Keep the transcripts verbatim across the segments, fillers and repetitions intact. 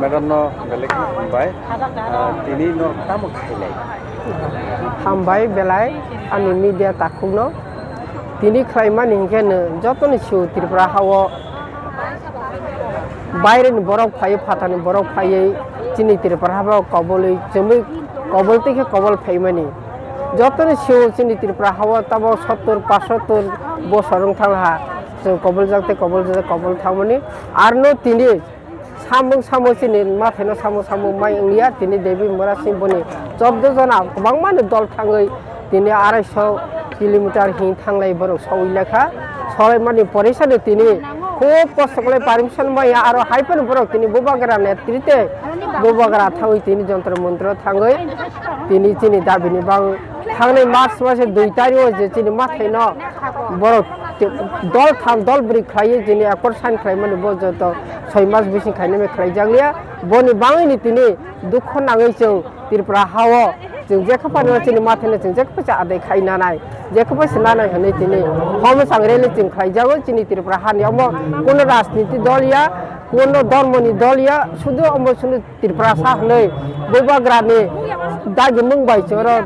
Madam no belai kheno hambai. Ah, tini no tamo khailai? Hambai belai ani media takhukno. Tini khlaimani hinkhe no jotoni sio Tripura hao baireni borok phaiwi, phatani borok phaiwi chini Tripura habo kobolwi chumui kobol tei khe kobol phaimani. Jotoni sio chini Tripura hao tamo sottor, pachsottor bosor wng thangha chwng koboljak tei koboljak kobol thangmani. Arno tini samung samung chini mathaino samung samung mai wngya, tini Devi Murasing boni chobdo jona kwbangmani dol thangwi tini arai so kilometer hin thanglai borok sogwi lekha. Solaimani porisani tini khub kosto khlai permission maya, aro hai phano borok tini bubagra netrite bubagra thangwi tini jontro montro thangwi tini chini dabini bang thangnai March mase dui tarikh o je chini mathaino borok te-, dol tham dol bwrwi khlaiwi chini accord sign khlaimani bo joto soi mas bising khainai khlai jakliya. Boni bangwini tini dukho nangwi chwng Tripura hao chwng jekha phano chini mathaino chwng jekha phaisa adai khai nanai, jekha phaisa nanai hwnwi tini homochang rally chwng khlaijago chini Tripura hani. Omo kuno rajniti dol ya, kuno dhormoni dol ya, sudu omo sunu Tripura sa hwnwi bubagrani dagimung bai chwng oro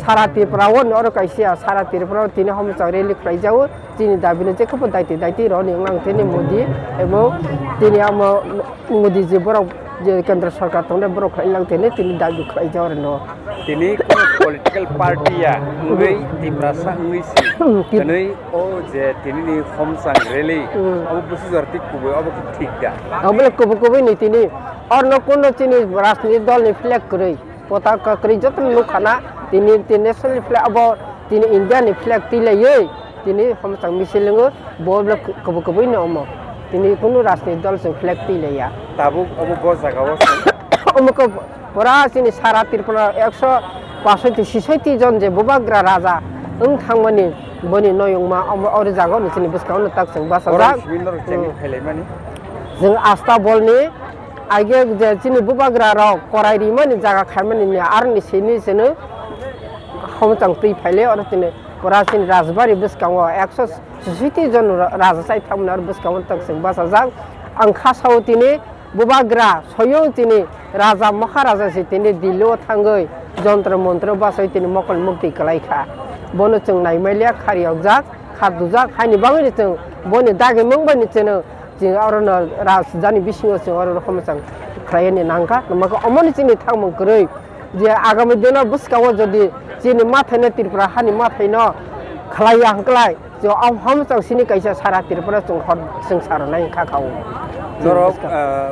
sara Tripura o oro kaisa sara Tripura o tini homochang rally khlaijago. Chini dabino jekhe bo daiti daiti roni wnglang theni Modi ebo tini amo Modi je borok je kendra sarkar tongnai borok khlai lang theni tini dabi khlaijak reno. Tini kono political party ya wngwi Tiprasa wngwi si Hmm, Tip- hwnwi o je tini ni homsang rally Hmm. abo busu jar tik kubui abo khe thik da? Abole kubu kubu ni tini orno kono chini rajniti dol ni flag kwrwi potaka kwrwi joto nukha na tini tini national flag abo tini India ni flag twi laiwi tini homsang misil wngo bo bole kubu kubu ni omo tini kunu rajniti dol chwng flag twi laiya. Tabuk omo bo jaga o Omo khe pura chini sara Tripura ekso pasoti sisoti jon je bubagra raja wng thangmani boni noyungma omo oro jaga no chini bwskango no tak chwng bachajak. Oro simi norok chengwi Hmm. phailaimani. Chwng Asta Bolni aige je chini bubagra rok korai rimani jaga khaimani ni aroni simi chwng homchang twi phaile oro chini pura chini rajbari bwskango ekso sisoti jon raja chai thangmani oro bwskango tak chwng bachajak. Ang kha sao tini Bubagra soyung chini raja Maharaja se tini Delhi o thangwi jontro montro bachai tini mokol mukti kwlai kha. Bono chwng nai maliya, khari okjak, kha dujak, haini bagwi chwng boni dagimung bai ni chwng, chwng oro no rajani bisingo chwng oro no homchang khlai ni nang kha. Tamo khe omoni chini thangmung kwrwi je agami dino bwskango jodi chini mathai no Tripura hani mathai no khlai ya hwnkhe lai, je o hamchang sini kaisa sara Tripura chwng hor chwng sara nai kha kha o. Norok, ah,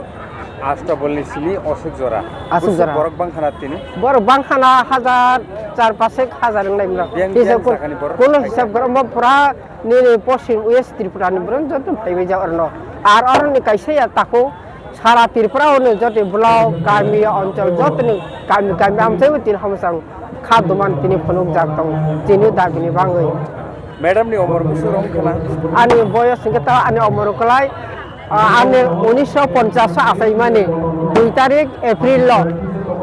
Asta Bolni simi Aswk jora. Aswk Bwswk jora. Borok bangkhana tini? Borok bangkhana hajar, char pasek hajar wngnai mrok. Biyang, hisab biyang kor-, sakani borok kono hai hisab kha. Kor, omo pura nini Poschim West Tripura ni borok joto phaibai ja orno. Ar oroni kaisa ya tako sara Tripura ono joto block, kami, onchol joto ni kami, kami amchai bo tin hamsang kha doman tini phunuk jak tong tini dagini bangwi. Madam ni omor bwswk rong khna? Ani boyos hwnkhe ta ani omor kwlai, ah, ani unisho ponchas o achaimani dui tarik April o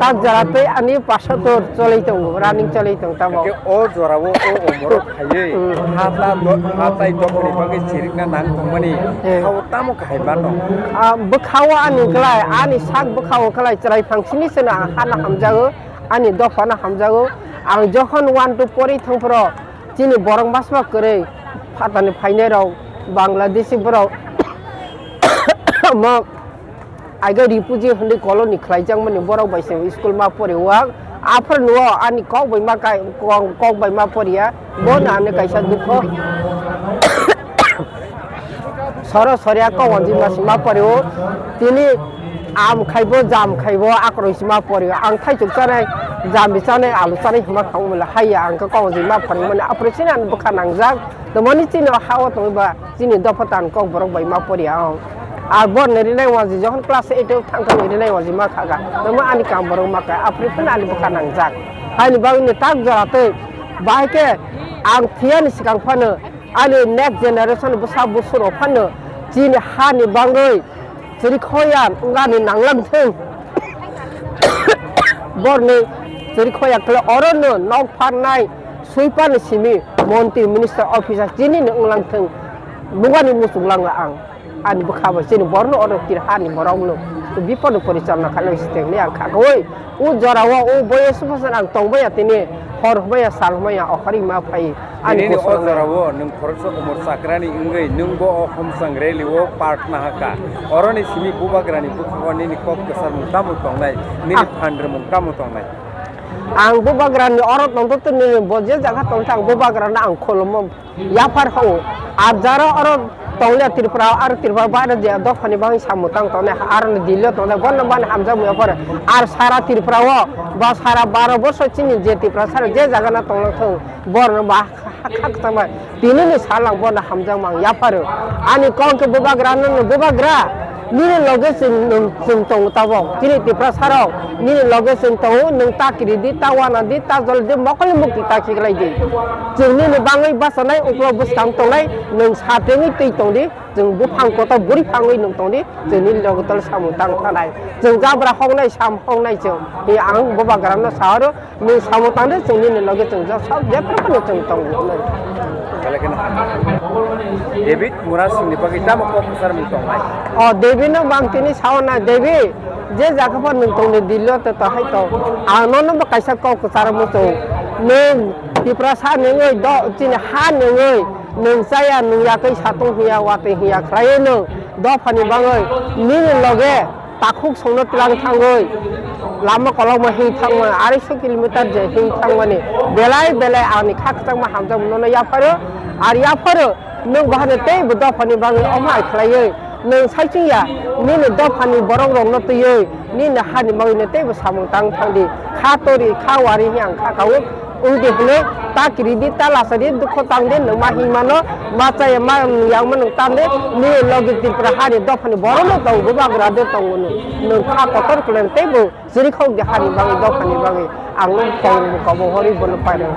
tak jora tei ani pashatur choloi tongo, running choloi tong tamo. Hwnkhe o jora o, o omor o khaiwi Hmm. ha ta do-, ha tai dophani bagwi chirikna nang tongmani Hmm. ha o tamo kahai mano? Ah, bwkha o ani kwlai, ani sak bwkha o kwlai chwrai phangsini seno ang hano hamjago, ani dopha no hamjago. Ang jokhon one two pori thangphro, chini borok masma kwrwi phatani phainai rok Bangladeshi borok mo aiga refugee hwnwi colony khlaijakmani borok bai se school ma pori o ang aphuru nuo ani kok bai ma kai kok bai ma poriya bono ani kaisa dukho soro soria kok wanjwi ma se ma pori o tini. Am khaibo, jam khaibo, akoroi sima pori. Ang thaichuk chanai, jambi chanai, alu chanai hwnma kha wngmala. Haiya, ang khe kok jima phwrwngmani. Aphuru chini ang bwkha nangjak. Tongmani chini o ha o tongwi ba, chini dopha tan kok borok bai ma pori ang. Ar bor ni rinai wanji, jokhon class eight o thang thang ni rinai wanji ma kha ga. Tongma ani kam borok ma kha. Aphuru phano ani bwkha nangjak. Haini bagwi ni tak jora twi. Bahai khe ang thiyani swkang phano ani next generation bwsa bwswk rok phano chini ha ni bagwi chwrwikhoya wngani nanglang thung. Borni chwrwikhoya khle orono nok pharnai sweeper ni simi montri minister officer chini ni wnglang thung. Nugani muchung lang ang ani bwkha bai chini borno oro tir hani borok no Bipodni porichalna khainai sitengni ang kha khaui. O jorao o boyes bosor ang tongbaiya tini, hor hwnmaya, sal hwnmaya, okhorima phai. Ani Tini ni o gosongo. Jorao nwng khoroksa umor chakrani wngwi nwngbo o Homsang rally o part nahakha. Oroni simi bubagrani bwkhango nini kok kwcharmung tamo tongnai, nini Ah. phandrwmung tamo tongnai? Ang bubagrani oro tongtwtwni bo je jaga tongsa ang bubagrano ang khulumo. Yaphar hao, ar jara oro tongle Tripura, ar Tripura baire je dophani bagwi samung tang tongnai, ar Delhi o tongnai, bono bani hamjakmung yaphar. Ar sara Tripura o, ba sara baro boso chini je Tripura sara je jaga na tonglang thung, borno ba ha, ha, ha, tongma. Tini ni salang bono hamjakmung yaphar. Ani kok ke bubagra no, bubagra. Nini loge chwng, nwng, chwng tongo tabok. Chini Tiprasa rok, nini loge chwng tongo, nwng ta kiri di, ta wana di, ta jol di, mokol ni mukti ta khiklai di. Chwng nini bangwi bachanai, uklok bwskang tongnai, nwng sa tengwi twi tong di, chwng buphang kotor bwrwi phangwi nwng tong di, chwng nini loge tol samung tang thanai. Chwng jabra hoknai, sam hoknai chwng. Hi ang bubagra no sa oro, Nwng samung tang de, chwng nini loge chwng jok sak jephru phano chwng tongo hwnwi. Belai kheno David Murasingni bagwi tamo kok kwcharmung tongnai? O David no bang tini sao na, David, je jaga pho nwng tongni Delhi o to, to hai to. Ang nono bo kaisa kok kwcharmung tongo. Nwng Tiprasa nungwi do, chini ha nungwi, nwng chaya, nwng yakwi satung hiya, watwi hiya khlaiwi nwng dophani bagwi nini loge takhuk songno tlang thangwi lama kolokma hing thangmani, arai so kilometer je hing thangmani, belai belai ani kha kwchangma hamjakmano yapharo, ar yapharo nwng bahai teibo dophani bagwi omo hai khlaiwi nwng saichung ya, nini dophani borok rokno twiwi nini hani bagwino teibo samung tang thangdi, kha tori kha wari hing ang kha kaui. Wngdi hwnwi ta kiri di, ta lasa di, dukho tang di, nwng ma himano, ma chaya, ma yang ma nwng tan di, nini logi Tripura hani dophani borokno tongo, bubagra de tongo nwng, nwng kha kotor kwleng teibo chirikhok di hani bagwi, dophani bagwi, ang nwng tong kobo hori bono pairwng.